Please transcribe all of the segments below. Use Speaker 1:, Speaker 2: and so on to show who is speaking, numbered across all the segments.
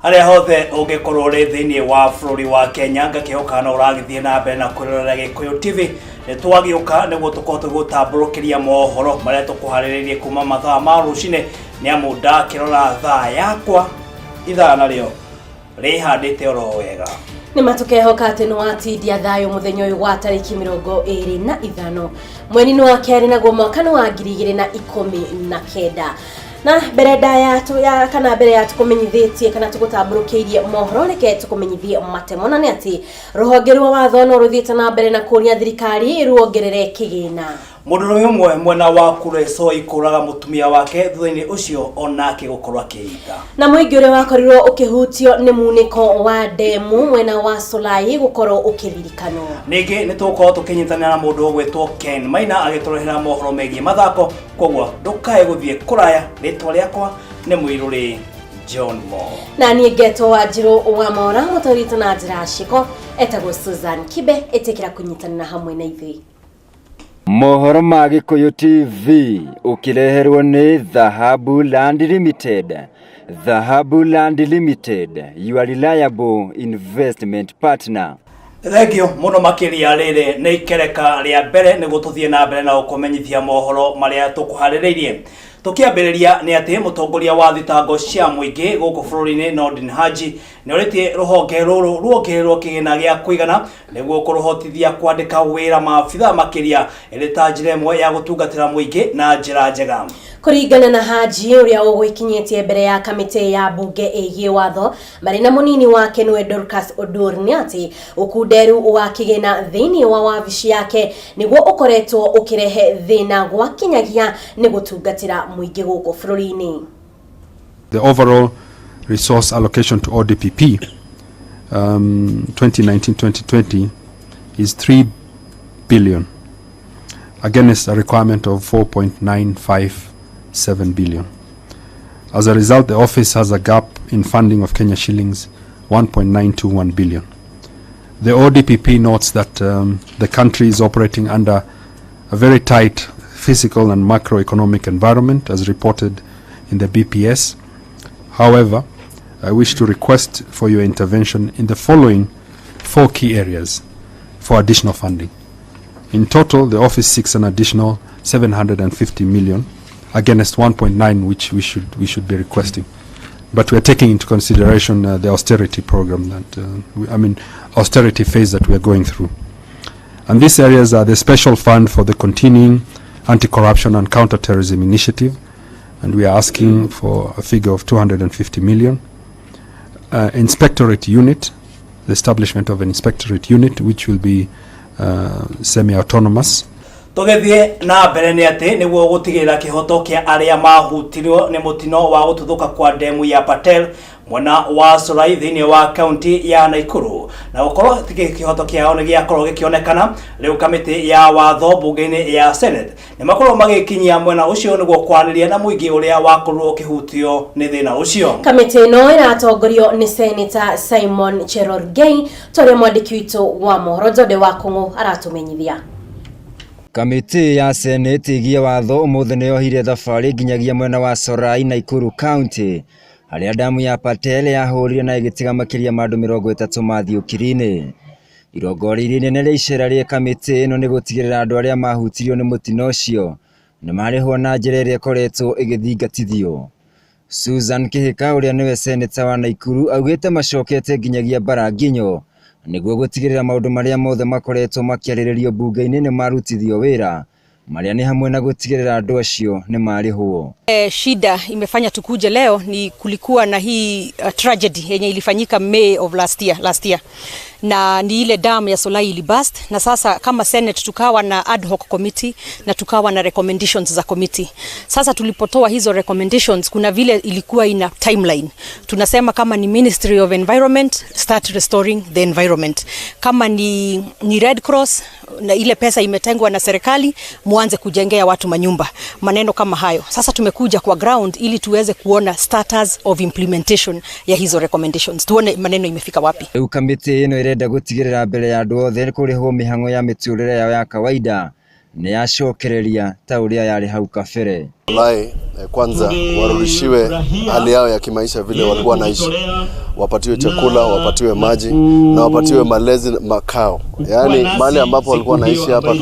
Speaker 1: Harĩa hothe ũngĩkorwo ũrĩ thĩinĩ wa bũrũri wa Kenya, ngakĩhoka no ũragĩthiĩ na mbere na kwĩrorera Gĩkũyũ TV. Nĩ twagĩũka nĩguo tũkorwo tũgĩgũtambũrũkĩria mohoro marĩa tũkũharĩrĩirie kuma mathaa ma rũcinĩ, nĩ amu ndakĩrora thaa yakwa ithaa narĩo rĩhandĩte oro wega.
Speaker 2: Nĩ matũkehoka atĩ nĩ watindia thayũ mũthenya ũyũ wa tarĩki 25 mweri-inĩ wa kerĩ, naguo mwaka nĩ wa 2019. Na mbere ndaya ya kana mbere ya tũkũmenyithĩtie kana tũgũtambũrũkĩirie mohoro, reke tũkũmenyithie matemo, na nĩ atĩ rũhonge rwa watho no rũthiĩte na mbere na kũria thirikari ruongerere kĩgĩna.
Speaker 1: Mũndũrũme ũmwe mwena wa Kuresoi kũraga mũtumia wake, thutha-inĩ ũcio onake gũkorwo akĩita.
Speaker 2: Na mũingĩ ũrĩa wakorirwo ũkĩhutio nĩ munĩko wa ndemu mwena wa Solai gũkorwo ũkĩririkanwo.
Speaker 1: Ningĩ nĩ tũgũkorwo tũkĩnyitanĩra na mũndũ ũgwĩtwo Ken Maina agĩtũrehera mohoro megiĩ mathako, koguo ndũkae gũthiĩ kũraya. Rĩtwa rĩakwa nĩ Mũirũrĩ John Mo.
Speaker 2: Na niĩ ngetwo Wanjirũ wa Mora, mũtũritũ na njĩra ciko etagwo Susan Kibe. Ĩtĩkĩra kũnyitanĩra hamwe na ithuĩ.
Speaker 3: Mohoro ma Gĩkũyũ TV ũkĩreherwo nĩ Dhahabu Land Limited. Dhahabu Land Limited, your reliable investment partner.
Speaker 1: Thengio mũno makĩria. Rĩrĩ nĩ ikereka rĩa mbere nĩguo tũthiĩ na mbere na gũkũmenyithia mohoro marĩa tũkũharĩrĩirie. Tũkĩambĩrĩria nĩ atĩ mũtongoria wa thitango cia mũingĩ gũkũ bũrũri-inĩ Nordin Haji nĩ orĩtie rũhonge rũrũ ruongererwo kĩgĩna gĩa kũigana nĩguo kũrũhotithia kwandĩka wĩra maabitha makĩria, ĩrĩ ta njĩra ĩmwe ya gũtungatĩra mũingĩ na njĩra njega.
Speaker 2: Kũringana na Haji, ũrĩa ũgwĩkinyĩtie mbere ya kamĩtĩ ya mbunge ĩgiĩ watho marĩ na mũnini wake nĩwe Dorcas Odur, nĩ atĩ ũkunderu wa kĩgĩna thĩinĩ wa wabici yake nĩguo ũkoretwo ũkĩrehe thĩna gwakinyagia nĩ gũtungatĩra mũingĩ gũkũ bũrũri-inĩ.
Speaker 4: The overall resource allocation to ODPP 2019-2020 is 3 billion against a requirement of 4.957 billion. As a result, the office has a gap in funding of Kenya shillings 1.921 billion. The ODPP notes that the country is operating under a very tight fiscal and macroeconomic environment as reported in the BPS. However, I wish to request for your intervention in the following four key areas for additional funding. In total, the office seeks an additional 750 million against 1.9 which we should be requesting. But we are taking into consideration the austerity program that, I mean, austerity phase that we are going through. And these areas are the special fund for the continuing anti-corruption and counter-terrorism initiative, and we are asking for a figure of 250 million. Inspectorate unit, the establishment of an inspectorate unit which will be semi-autonomous.
Speaker 1: Tũgĩthiĩ na mbere nĩ atĩ nĩguo gũtigĩrĩra kĩhoto kĩa arĩa mahutirio nĩ mũtino wa gũtuthũka kwa ndemu ya Patel mwena wa Solai thĩinĩ wa kaunti ya Nakuru, na gũkorwo kĩhoto kĩao nĩ gĩakorwo gĩkĩonekana, rĩu kamĩtĩ ya watho mbunge-inĩ ya Senate nĩ makorwo magĩkinyia mwena ũcio nĩguo kwarĩria na mũingĩ ũrĩa wakorirwo ũkĩhutio nĩ thĩna ũcio.
Speaker 2: Kamĩtĩ ĩno ĩratongorio nĩ Senator Simon Cherargei, ta ũrĩa mwandĩki witũ wa mohoro Jode wa Kũng'ũ aratũmenyithia.
Speaker 3: Kamĩtĩ ya Senate ĩgiĩ watho ũmũthĩ nĩ yohire thabarĩ nginyagia mwena wa Solai, Nakuru County, harĩa damu ya Patel yahũrire na ĩgĩtiga makĩria ma andũ 30 mathiĩ ũkiri-inĩ. Irongori inene rĩa icera rĩa kamĩtĩ ĩno nĩ gũtigĩrĩra andũ arĩa mahutirio nĩ mũtino ũcio nĩ marĩhwo na njĩra ĩrĩa ĩkoretwo ĩgĩthingatithio. Susan Kihika, ũrĩa nĩwe seneta wa Nakuru, augĩte macokete nginyagia Baranginyo nĩguo gũtigĩrĩra maũndũ marĩa mothe makoretwo makĩarĩrĩrio mbunge-inĩ nĩ marutithio wĩra, marĩa nĩ hamwe na gũtigĩrĩra andũ acio nĩ marĩhwo.
Speaker 5: Shida imefanya tukuje leo ni kulikuwa na hii tragedy yenye ilifanyika May of last year, na ni ile dam ya Solai iliburst, na sasa kama Senate tukawa na ad hoc committee na tukawa na recommendations za committee. Sasa tulipotoa hizo recommendations, kuna vile ilikuwa ina timeline. Tunasema kama ni Ministry of Environment, start restoring the environment. Kama ni Red Cross na ile pesa imetengwa na serikali, muanze kujengea watu manyumba, maneno kama hayo. Sasa tumekuja kwa ground ili tuweze kuona status of implementation ya hizo recommendations, tuone maneno imefika wapi.
Speaker 3: Rĩu kamĩtĩ ĩno ĩrenda gũtigĩrĩra mbere ya andũ othe kũrĩhwo mĩhang'o ya mĩtũrĩre yao ya kawaida nĩ yacokereria ta ũrĩa yarĩ hau kabere.
Speaker 6: Wallahi, kwanza warudishiwe hali yao ya kimaisha vile walikuwa wanaishi. Wapatiwe chakula, wapatiwe maji na wapatiwe malezi, makao. Yaani mahali ambapo walikuwa wanaishi hapa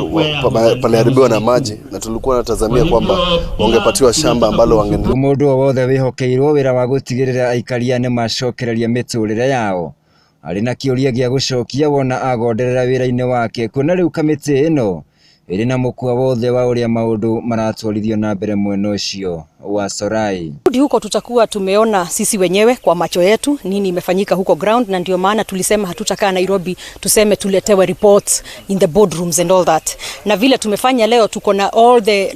Speaker 6: paliharibiwa na maji, na tulikuwa natazamia kwamba wangepatiwa shamba ambalo wange
Speaker 3: Mũndũ o wothe wĩhokeirwo wĩra wa gũtigĩrĩra aikaria nĩ macokereria mĩtũrĩre yao arĩ na kĩũria gĩa gũcokia wona agonderera wĩra-inĩ wake, kuona rĩu kamĩtĩ ĩno ĩrĩ na mũkwa wothe wa ũrĩa maũndũ maratwarithio na mbere mwena ũcio wa Sorai.
Speaker 5: Rudi huko tutakuwa tumeona sisi wenyewe kwa macho yetu nini imefanyika huko ground, na ndio maana tulisema hatutakaa Nairobi tuseme tuletewe reports in the boardrooms and all that. Na vile tumefanya leo, tuko na all the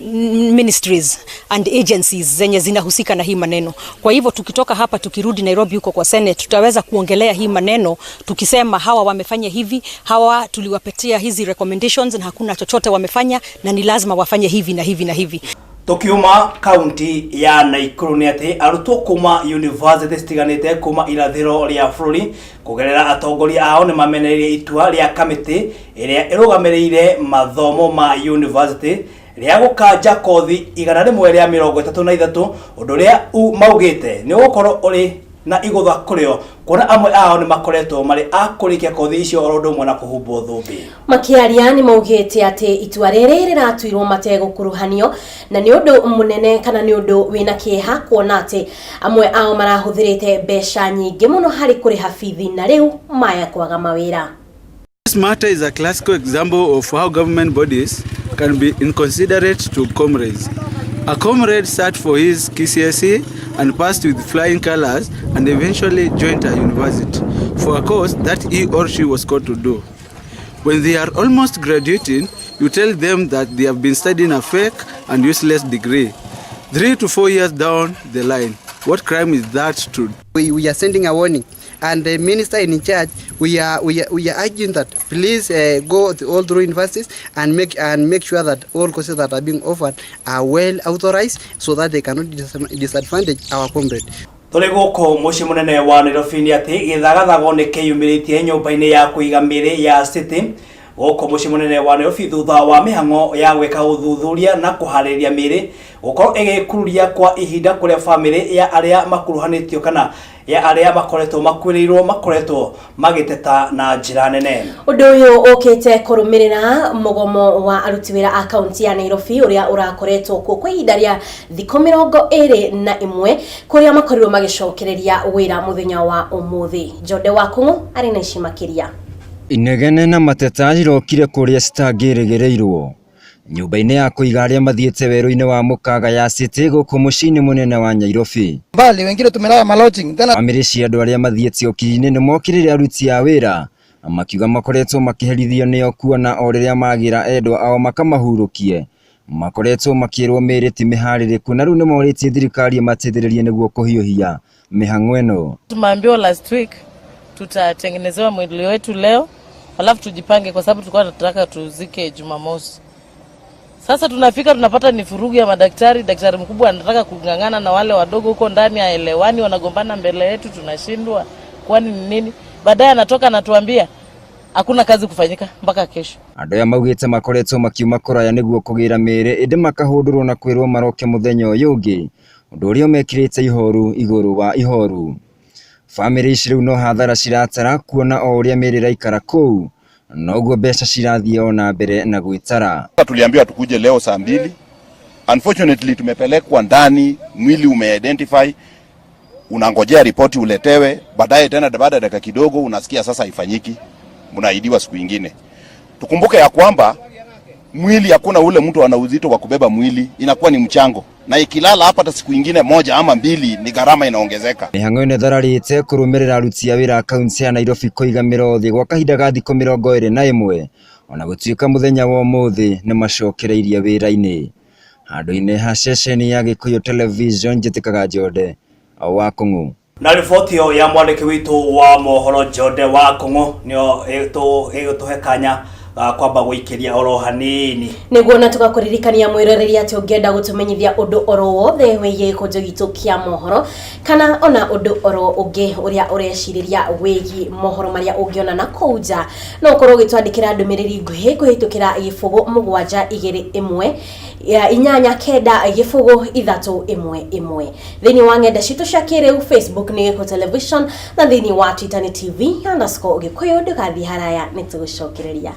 Speaker 5: ministries and agencies zenye zinahusika na hii maneno. Kwa hivyo tukitoka hapa tukirudi Nairobi huko kwa Senate, tutaweza kuongelea hii maneno tukisema hawa wamefanya hivi, hawa tuliwapatia hizi recommendations na hakuna chochote wamefanya, na ni lazima wafanye hivi na hivi na hivi.
Speaker 1: Tukiuma kaunti ya Nakuru nĩ atĩ arutwo kuma university citiganĩte kuma irathĩro rĩa bũrũri kũgerera atongoria ao nĩ mamenereirie itua rĩa kamĩtĩ ĩrĩa ĩrũgamĩrĩire mathomo ma university rĩa gũkanja kothi 133, ũndũ ũrĩa maugĩte nĩ ũgũkorwo ũrĩ na igũtha kũrĩo, kuona amwe ao nĩ makoretwo marĩ a kũrĩkia kothi icio oro ũndũ ũmwe na kũhumbwo thũmbĩ.
Speaker 2: Makiaria nĩ maugĩte atĩ itua rĩrĩ rĩratuirwo mategũkuruhanio na nĩ ũndũ mũnene kana nĩ ũndũ wĩna kĩeha kuona atĩ amwe ao marahũthĩrĩte mbeca nyingĩ mũno harĩ kũrĩha bithi na rĩu maya kwaga mawĩra.
Speaker 7: This matter is a classical example of how government bodies can be inconsiderate to comrades. A comrade sat for his KCSE and passed with flying colors and eventually joined a university for a course that he or she was called to do. When they are almost graduating, you tell them that they have been studying a fake and useless degree. 3 to 4 years down the line, what crime is that to
Speaker 8: We are sending a warning, and the minister in charge, we are urging that please go to all through universities and make sure that all courses that are being offered are well authorized so that they cannot disadvantage our comrade.
Speaker 1: Tũrĩ gũkũ mũciĩ mũnene wa Nairobi nĩ atĩ gĩthagathago nĩ kĩyumĩrĩtie nyũmba-inĩ ya kũiga mĩĩrĩ ya City gũkũ mũciĩ mũnene wa Nairobi thutha wa mĩhang'o ya gwĩka ũthuthuria na kũharĩrĩria mĩĩrĩ gũkorwo ĩgĩkururia kwa ihinda, kũrĩa bamĩrĩ ya arĩa makuruhanĩtio kana ya arĩa makoretwo makuĩrĩirwo makoretwo magĩteta na njĩra nene.
Speaker 2: Ũndũ ũyũ ũkĩte kũrũmĩrĩra mũgomo wa aruti wĩra a kaunti ya Nairobi ũrĩa ũrakoretwo kuo kwa ihinda rĩa thikũ 21, kũrĩa makorirwo magĩcokereria wĩra mũthenya wa ũmũthĩ. Njode wa Kũng'ũ arĩ na ici makĩria.
Speaker 3: Inegene na mateta cirokire kũrĩa citangĩrĩgĩrĩirwo nyũmba-inĩ ya kũiga arĩa mathiĩte werũ-inĩ wa mũkaga ya City gũkũ mũciĩ-inĩ mũnene wa Nairobi.
Speaker 9: Mbali wengine tumelala malodging tena.
Speaker 3: Bamĩrĩ cia andũ arĩa mathiĩte ũkiri-inĩ nĩ mokĩrĩire aruti a wĩra makiuga makoretwo makĩherithio nĩo, kuona o rĩrĩa magĩra endwa ao makamahurũkie makoretwo makĩrwo mĩĩrĩ ti mĩharĩrĩku, na rĩu nĩmorĩtie thirikari ĩmateithĩrĩrie nĩguo kũhiũhia mĩhang'o ĩno.
Speaker 10: Tumeambiwa last week tutatengenezewa mwili wetu leo, alafu tujipange, kwa sababu tulikuwa tunataka tuzike Jumamosi. Sasa tunafika tunapata ni vurugu ya madaktari. Daktari mkubwa anataka kung'ang'ana na wale wadogo huko ndani, haelewani, wanagombana mbele yetu, tunashindwa kwani ni nini. Baadaye anatoka anatuambia hakuna kazi kufanyika mpaka kesho.
Speaker 3: Andũ aya maugĩte makoretwo makiuma kũraya nĩguo kũgĩra mĩĩrĩ, ĩndĩ makahũndũrwo na kwĩrwo maroke mũthenya ũyũ ũngĩ, ũndũ ũrĩa ũmekĩrĩte ihoru igũrũ wa ihoru. Bamĩrĩ ici rĩu no hathara ciratara, kuona o ũrĩa mĩĩrĩ ĩraikara kũu noguo mbeca cirathiĩ o na mbere na gwĩtara.
Speaker 11: Tuliambiwa tukuje leo saa 2. Unfortunately tumepelekwa ndani, mwili umeidentify, unangojea ripoti uletewe, baadaye tena baada ya dakika kidogo unasikia sasa haifanyiki, mnaahidiwa siku ingine. Tukumbuke ya kwamba mwili, hakuna ule mtu ana uzito wa kubeba mwili, inakuwa ni mchango, na ikilala hapa hata siku ingine moja ama mbili ni gharama inaongezeka.
Speaker 3: Mĩhang'o ĩno ĩthararĩte kũrũmĩrĩra aruti a wĩra a kaunti ya Nairobi kũiga mĩro thĩ gwa kahinda ga thikũ 21, ona gũtuĩka mũthenya wa ũmũthĩ nĩ macokereirie wĩra-inĩ. Handũ-inĩ ha ceceni ya Gĩkũyũ Television, njĩtĩkaga Njode wa Kũng'ũ.
Speaker 1: Na riboti ĩyo ya mwandĩki witũ wa mohoro Njode wa Kũng'ũ nĩyo ĩgũtũhe kanya. Kwamba gũikĩria oro hanini.
Speaker 2: Nĩguo, na tũgakũririkania mwĩroreri atĩ ũngĩenda gũtũmenyithia ũndũ oro wothe wĩgiĩ gĩkũnjo gitũ kĩa mohoro kana ona ũndũ oro ũngĩ ũrĩa ũrecirĩria wĩgiĩ mohoro marĩa ũngĩona na kũu nja, no ũkorwo ũgĩtwandĩkĩra ndũmĩrĩri nguhĩ kũhĩtũkĩra 0721 8 90 3 1 1. Thĩinĩ wa ng'enda citũ cia kĩrĩu, Facebook nĩ Gĩkũ Television na thĩinĩ wa Twitter nĩ TV_Gĩkũyũ. Ndũgathiĩ haraya, nĩ tũgũcokereria.